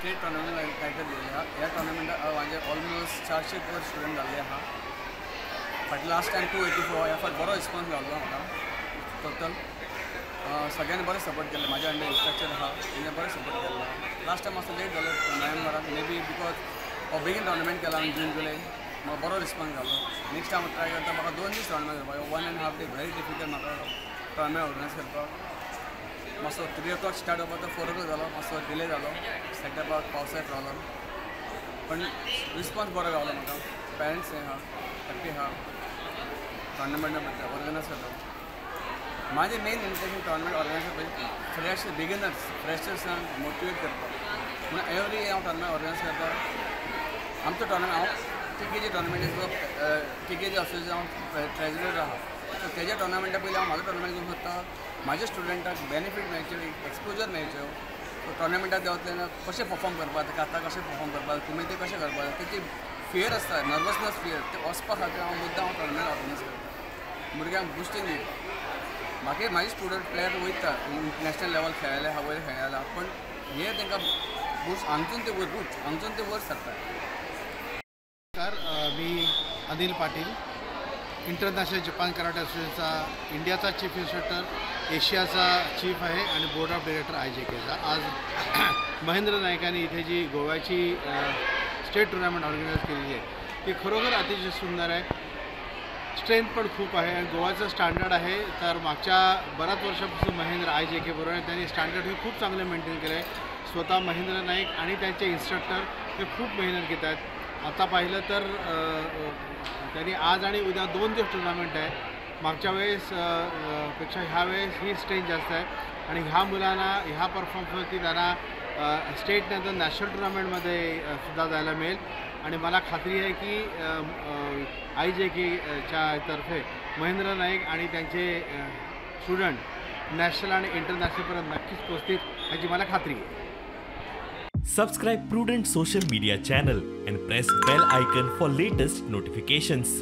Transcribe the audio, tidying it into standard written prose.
State tournament title दिलें आहा. ह्या टुर्नामेंटाक म्हाजे ऑलमोस्ट 400 वयर स्टुडंट जाल्ले आहा. फाटल्या लास्ट टायम 284 ह्या फावट बरो रिस्पॉन्स घाल्लो म्हाका. टोटल सगळ्यांनी बरें सपोर्ट केलें. म्हाज्या अंडर इन्स्ट्रक्चर आहा तेणें बरें सपोर्ट केल्लो. लास्ट टायम मातसो लेट जालो नोव्हेंबराक, मे बी because हो बेगीन टुर्नामेंट केला आमी जून जुलय, म्हाका बरो रिस्पॉन्स जालो. नेक्स्ट टायम ट्राय करता म्हाका 2 दीस टुर्नामेंट करपाक. 1.5 डे व्हेरी डिफिकल्ट म्हाका टुर्नामेंट ऑर्गनायज करपाक. मातसो 3 o'clock start जावपाक तो 4 o'clock जालो, मातसो डिले जालो सेटअपाक, पावसाय प्रॉब्लम, पण रिस्पॉन्स बरो गावलो म्हाका. पेरंट्स हें आहा, हॅप्पी आहा टुर्नामेंटा बद्दल ऑर्गनायज करता. म्हाजें मेन इंटेंशन टुर्नामेंट ऑर्गनायज करपाक फ्रेश बिगिनर्स फ्रेशर्सांक मोटिवेट करपाक म्हणून एवरी हांव टुर्नामेंट ऑर्गनायज करता. आमचो टुर्नामेंट हांव टीकेजी टुर्नामेंट टीकेजी असोसिएशन हांव ट्रेजरर आहा. सो तेज्या टुर्नामेंटा पयलीं हांव म्हाजो टुर्नामेंट करूंक सोदता. म्हाज्या स्टुडंटाक बेनिफीट मेळच्यो, एक्सपोजर मेळच्यो. सो टुर्नामेंटाक देंवतले तेन्ना कशें परफॉर्म करपाक जाता, आतां कशें परफॉर्म करपाक जाता, तुमी तें कशें करपाक जाता, तेची फियर आसता, नर्वसनेस फियर, ते वचपा खातीर हांव मुद्दाम हांव टुर्नामेंट ऑर्गनायज करता भुरग्यांक बुस्टींग दिवपाक. म्हाका म्हाजे स्टुडंट प्लेयर वयता इंटरनॅशनल लेवल खेळ्ळे आहा, वयर खेळ्ळे आहा, पण हे तांकां बूस्ट हांगसून ते वयर रूच हांगसून ते वयर सरता. नमस्कार, मी Anil Patil, international Japan karate असोसिएशनचा इंडियाचा चीफ इन्स्ट्रक्टर, एशियाचा चीफ आहे आणि बोर्ड ऑफ डायरेक्टर IJKचा. आज महेंद्र नाईकांनी इथे जी गोव्याची स्टेट टुर्नामेंट ऑर्गनाईज केलेली आहे ती खरोखर अतिशय सुंदर आहे. स्ट्रेंथ पण खूप आहे आणि गोव्याचं स्टँडर्ड आहे. तर मागच्या बऱ्याच वर्षापासून महेंद्र IJK बरोबर आहे, त्यांनी स्टँडर्ड हे खूप चांगलं मेंटेन केलं आहे. स्वतः महेंद्र नाईक आणि त्यांचे इन्स्ट्रक्टर हे खूप मेहनत घेत आहेत. आता पाहिलं तर त्यांनी आज आणि उद्या 2 दिवस टुर्नामेंट आहे. मागच्या वेळेस पेक्षा ह्या वेळेस ही स्ट्रेंथ जास्त आहे आणि ह्या मुलांना ह्या परफॉर्मन्सवरती त्यांना स्टेट नंतर नॅशनल टुर्नामेंटमध्ये सुद्धा जायला मिळेल. आणि मला खात्री आहे की IJKच्या तर्फे महेंद्र नाईक आणि त्यांचे स्टुडंट नॅशनल आणि इंटरनॅशनलपर्यंत नक्कीच पोचतील ह्याची मला खात्री आहे. Subscribe Prudent social media channel and press bell icon for latest notifications.